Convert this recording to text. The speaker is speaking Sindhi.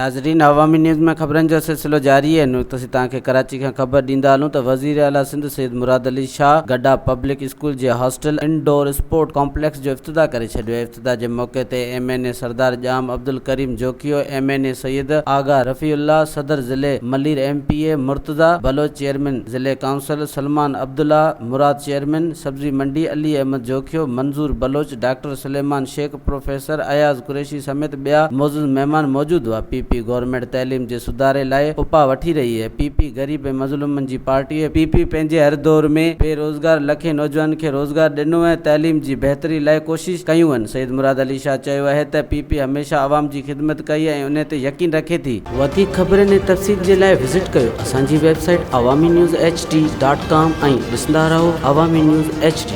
ناظرين عوامي نيوز ۾ خبرن جو سلسلو جاري آهي. هن وقت اسين توهان کي ڪراچي کان خبر ڏيندا هلون ته وزير اعليٰ سنڌ سيد مراد علي شاهه گڊا پبلڪ اسڪول جي هاسٽل انڊور اسپورٽ ڪامپليڪس جو افتتاح ڪري ڇڏيو آهي. افتتاح جي موقعي تي M N A Sardar Jam Abdulkarim Jokhio, M N A Syed Agha Rafiullah, صدر ضلعي Malir M P A Murtaza Baloch, chairman ضلعي ڪائونسل سلمان عبدالله مراد، چيئرمين سبزي منڊي علي احمد جوکيو، منظور بلوچ، ڊاڪٽر سليمان شيخ، پروفيسر اياز قريشي سميت ٻيا معزز مهمان موجود هئا. پي پي گورنمينٽ تعليم جي سڌاري لاء اپاء وٺي رهي آهي. پي پي غريب ۽ مظلومن جي پارٽي آهي. پي پي پنهنجي هر دور ۾ بي روزگار لکين نوجوانن کي روزگار ڏنو ۽ تعليم جي بهتري لاء ڪوشش ڪيون آهن. سيد مراد علي شاهه چيو آهي ته پي پي هميشه عوام جي خدمت ڪئي ۽ انهي تي يقين رکي ٿي. وڌيڪ خبرن ۽ تفصيل جي لاء وزٽ ڪيو اسان جي website Awami news H D dot com ۽ ڏسندا رهو عوامي نيوز ايڇ ڊي.